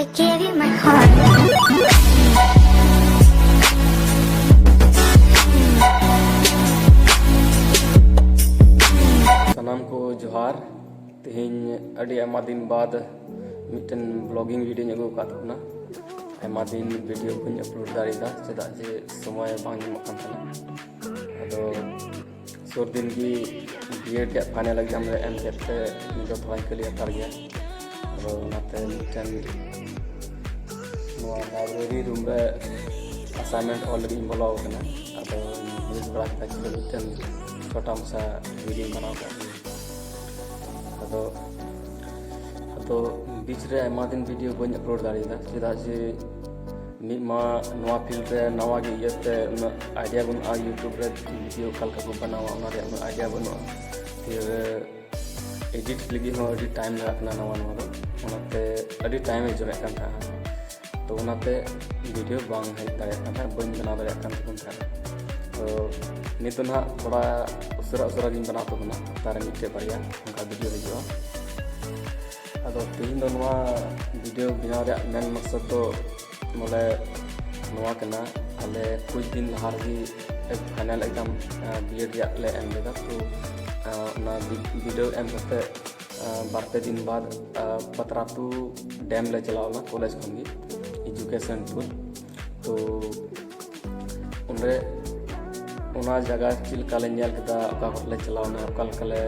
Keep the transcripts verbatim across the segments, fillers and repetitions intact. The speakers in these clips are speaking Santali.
I gave you my heart. ᱥᱟᱱᱟᱢ ᱠᱚ ᱡᱚᱦᱟᱨ᱾ ᱛᱮᱦᱮᱧ ᱟᱹᱰᱤ ᱟᱭᱢᱟ ᱫᱤᱱ ᱵᱟᱫ ᱢᱤᱫᱴᱮᱱ vlogging videoᱧ ᱟᱹᱜᱩ ᱟᱠᱟᱫ ᱛᱟᱵᱚᱱᱟ᱾ ᱟᱭᱢᱟ ᱫᱤᱱ video ᱵᱟᱹᱧ upload ᱫᱟᱲᱮᱭᱟᱫᱟ, ᱪᱮᱫᱟᱜ ᱡᱮ ᱥᱚᱢᱚᱭ ᱵᱟᱝ ᱧᱟᱢᱚᱜ ᱠᱟᱱ ᱛᱟᱦᱮᱱᱟ᱾ ᱟᱫᱚ ᱥᱩᱨ ᱫᱤᱱ ᱜᱮ ᱵᱤᱭᱮᱰ ᱨᱮᱭᱟᱜ final exam ᱨᱮ ᱮᱢ ᱠᱮᱫ ᱛᱮ ᱤᱧ ᱫᱚ ᱛᱷᱚᱲᱟᱧ ᱠᱷᱟᱹᱞᱤ ᱦᱟᱛᱟᱲ ᱜᱮᱭᱟ᱾ ᱟᱫᱚ ᱚᱱᱟᱛᱮ ᱢᱤᱫᱴᱮᱱ ᱱᱚᱣᱟ library room ᱨᱮ assignment ᱚᱞ ᱞᱟᱹᱜᱤᱫ ᱤᱧ ᱵᱚᱞᱚ ᱟᱠᱟᱱᱟ᱾ ᱟᱫᱚ ᱧᱮᱞ ᱵᱟᱲᱟ ᱠᱮᱫᱟ ᱡᱮ ᱢᱤᱫᱴᱮᱱ ᱪᱷᱳᱴᱟ ᱢᱟᱪᱷᱟ videoᱧ ᱵᱮᱱᱟᱣ ᱠᱟᱜ ᱜᱮ᱾ ᱟᱫᱚ ᱟᱫᱚ ᱵᱤᱪ ᱨᱮ ᱟᱭᱢᱟ ᱫᱤᱱ video ᱵᱟᱹᱧ upload ᱫᱟᱲᱮᱭᱟᱫᱟ, ᱪᱮᱫᱟᱜ ᱡᱮ ᱢᱤᱫ ᱢᱟ ᱱᱚᱣᱟ field ᱨᱮ ᱱᱟᱣᱟ ᱜᱮ ᱤᱭᱟᱹᱛᱮ ᱩᱱᱟᱹᱜ idea ᱵᱟᱹᱱᱩᱜᱼᱟ, YouTube ᱨᱮ video ᱚᱠᱟ ᱞᱮᱠᱟ ᱠᱚ ᱵᱮᱱᱟᱣᱟ ᱚᱱᱟ ᱨᱮᱭᱟᱜ ᱩᱱᱟᱹᱜ idea ᱵᱟᱹᱱᱩᱜᱼᱟ᱾ ᱯᱷᱤᱨ edit ᱞᱟᱹᱜᱤᱫ ᱦᱚᱸ ᱟᱹᱰᱤ time ᱞᱟᱜᱟᱜ ᱠᱟᱱᱟ ᱱᱟᱣᱟ ᱱᱟᱣᱟ ᱫᱚ, ᱚᱱᱟᱛᱮ ᱟᱹᱰᱤ time ᱮ ᱡᱚᱢᱮᱫ ᱠᱟᱱ ᱛᱟᱦᱮᱸᱱᱟ᱾ ᱛᱚ ᱚᱱᱟᱛᱮ video ᱵᱟᱝ ᱦᱮᱡ ᱫᱟᱲᱮᱭᱟᱜ ᱠᱟᱱ ᱛᱟᱦᱮᱸᱱᱟ, ᱵᱟᱹᱧ ᱵᱮᱱᱟᱣ ᱫᱟᱲᱮᱭᱟᱜ ᱠᱟᱱ ᱛᱟᱦᱮᱸᱱᱟ᱾ ᱛᱚ ᱱᱤᱛ ᱫᱚ ᱱᱟᱦᱟᱜ ᱛᱷᱚᱲᱟ ᱩᱥᱟᱹᱨᱟ ᱩᱥᱟᱹᱨᱟ ᱜᱤᱧ ᱵᱮᱱᱟᱣ ᱛᱟᱵᱚᱱᱟ, ᱦᱟᱯᱛᱟ ᱨᱮ ᱢᱤᱫᱴᱮᱡ ᱵᱟᱨᱭᱟ ᱚᱱᱠᱟ video ᱦᱤᱡᱩᱜᱼᱟ᱾ ᱟᱫᱚ ᱛᱮᱦᱮᱧ ᱫᱚ ᱱᱚᱣᱟ video ᱵᱮᱱᱟᱣ ᱨᱮᱭᱟᱜ ᱢᱮᱱ ᱢᱚᱠᱥᱚᱫ ᱫᱚ ᱵᱚᱞᱮ ᱱᱚᱣᱟ ᱠᱟᱱᱟ, ᱟᱞᱮ ᱠᱩᱪ ᱫᱤᱱ ᱞᱟᱦᱟ ᱨᱮᱜᱮ final exam, ᱟᱸ, ᱵᱤᱭᱮᱰ ᱨᱮᱭᱟᱜ ᱞᱮ ᱮᱢ ᱞᱮᱫᱟ᱾ ᱛᱚ, ᱟᱸ, ᱚᱱᱟ ᱵᱤ-, ᱵᱤᱰᱟᱹᱣ ᱮᱢ ᱠᱟᱛᱮ, ᱟᱸ, ᱵᱟᱨ ᱯᱮ ᱫᱤᱱ ᱵᱟᱫ, ᱟᱸ, ᱯᱟᱛᱨᱟᱛᱩ dam ᱞᱮ ᱪᱟᱞᱟᱣ ᱞᱮᱱᱟ ᱠᱚᱞᱮᱡᱽ ᱠᱷᱚᱱ ᱜᱮ, education tour᱾ ᱛᱚ ᱚᱸᱰᱮ ᱚᱱᱟ ᱡᱟᱭᱜᱟ ᱪᱮᱫ ᱞᱮᱠᱟ ᱞᱮ ᱧᱮᱞ ᱠᱮᱫᱟ, ᱚᱠᱟ ᱠᱚᱨᱮ ᱞᱮ ᱪᱟᱞᱟᱣ ᱮᱱᱟ, ᱚᱠᱟ ᱞᱮᱠᱟ ᱞᱮ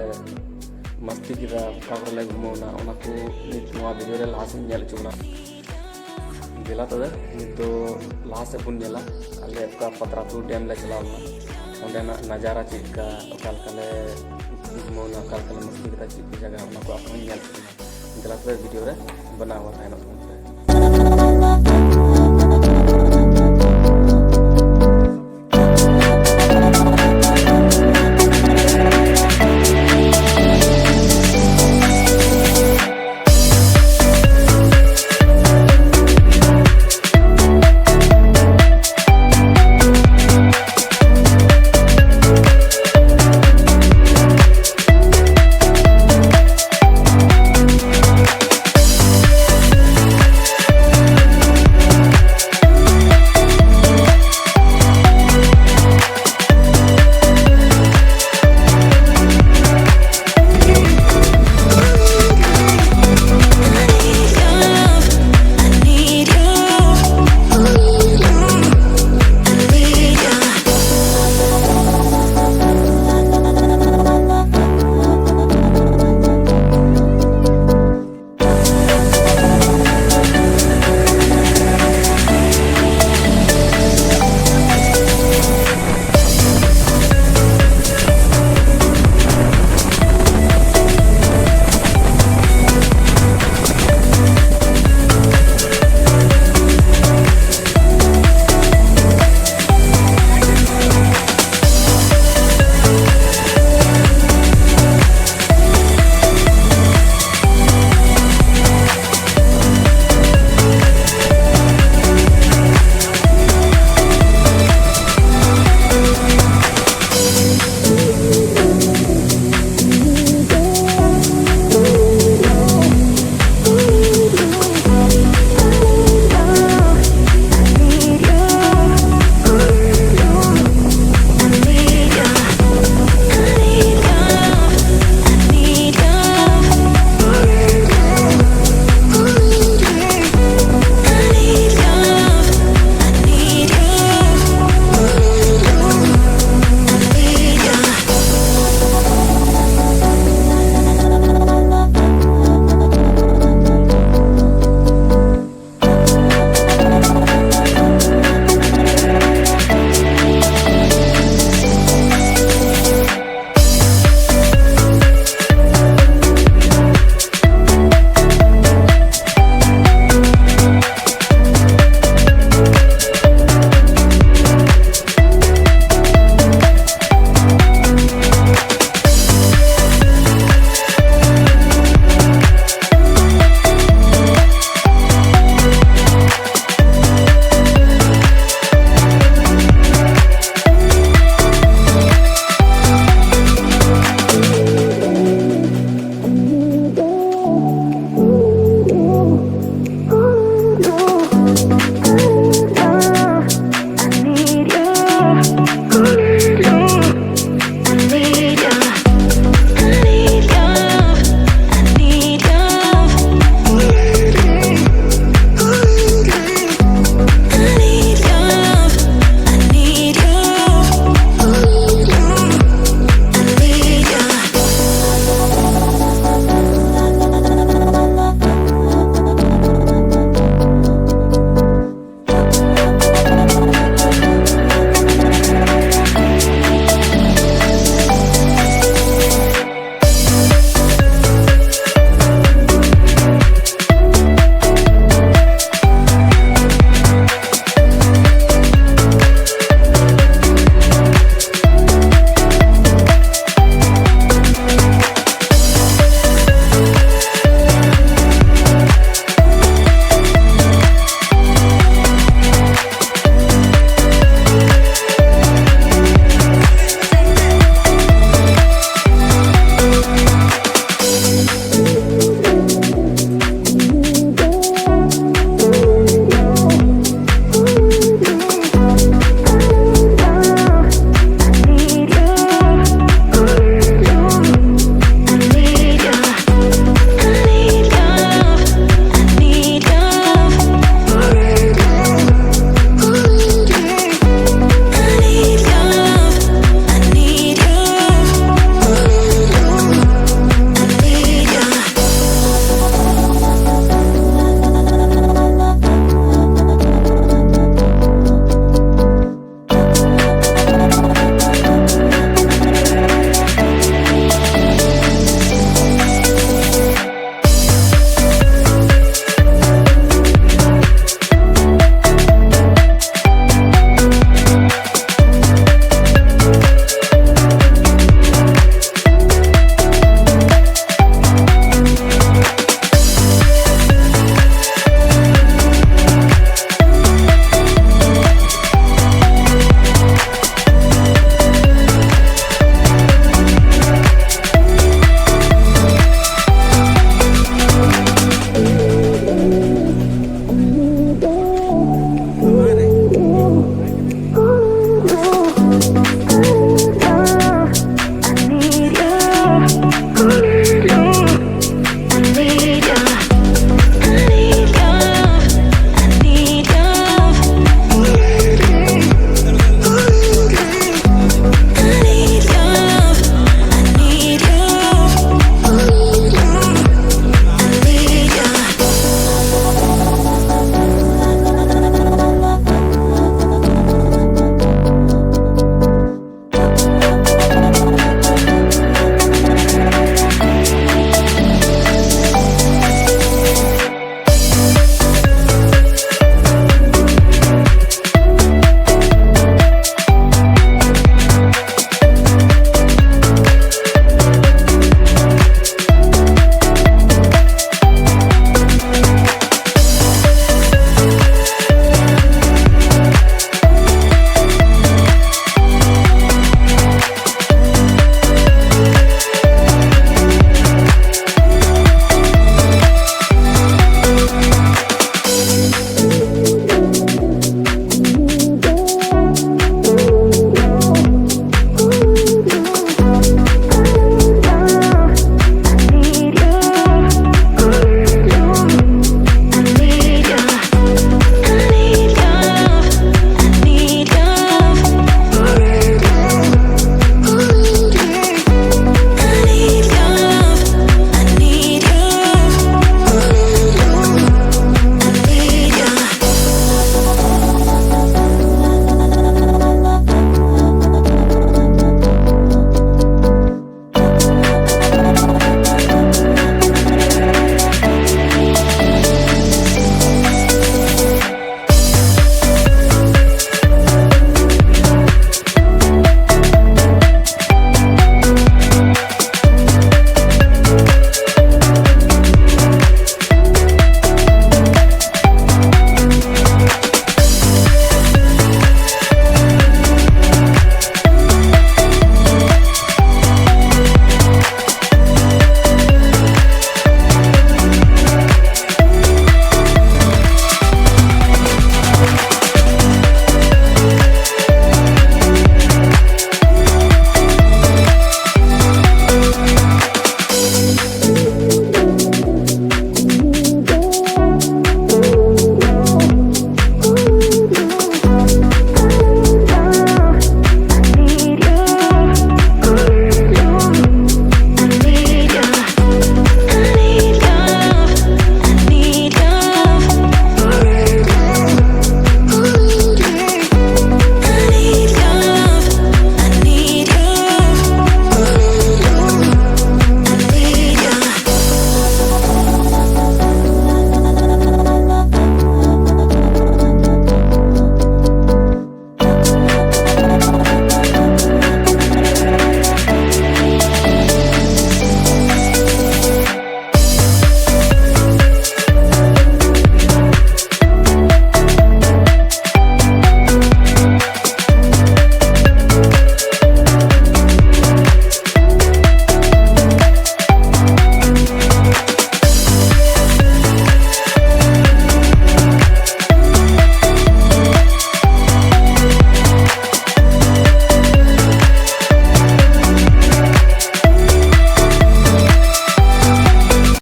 ᱢᱟᱥᱛᱤ ᱠᱮᱫᱟ, ᱚᱠᱟ ᱠᱚᱨᱮ ᱞᱮ ᱜᱷᱩᱢᱟᱹᱣ ᱮᱱᱟ, ᱚᱱᱟ ᱠᱚ ᱱᱤᱛ ᱱᱚᱣᱟ video ᱨᱮ ᱞᱟᱦᱟ ᱥᱮᱫ ᱧᱮᱞ ᱦᱚᱪᱚ ᱵᱚᱱᱟ᱾ ᱫᱮᱞᱟ ᱛᱚᱵᱮ ᱱᱤᱛ ᱫᱚ ᱞᱟᱦᱟ ᱥᱮᱫ ᱵᱚᱱ ᱧᱮᱞᱟ, ᱟᱞᱮ ᱚᱠᱟ ᱯᱟᱛᱨᱟᱛᱩ dam ᱞᱮ ᱪᱟᱞᱟᱣ ᱞᱮᱱᱟ, ᱚᱸᱰᱮᱱᱟᱜ ᱱᱟᱡᱟᱨᱟ ᱪᱮᱫ ᱞᱮᱠᱟ, ᱚᱠᱟ ᱞᱮᱠᱟ ᱞᱮ ᱜᱷᱩᱢᱟᱹᱣ ᱮᱱᱟ, ᱚᱠᱟ ᱞᱮᱠᱟ ᱞᱮ ᱢᱟᱥᱛᱤ ᱠᱮᱫᱟ, ᱪᱮᱫ ᱠᱚ ᱡᱟᱭᱜᱟ, ᱚᱱᱟ ᱠᱚ ᱟᱯᱮ ᱦᱚᱸ ᱧᱮᱞ ᱦᱚᱪᱚ ᱵᱚᱱᱟ᱾ ᱫᱮᱞᱟ ᱛᱚᱵᱮ video ᱨᱮ ᱵᱮᱱᱟᱣ ᱵᱚᱱ ᱛᱟᱦᱮᱱᱚᱜ᱾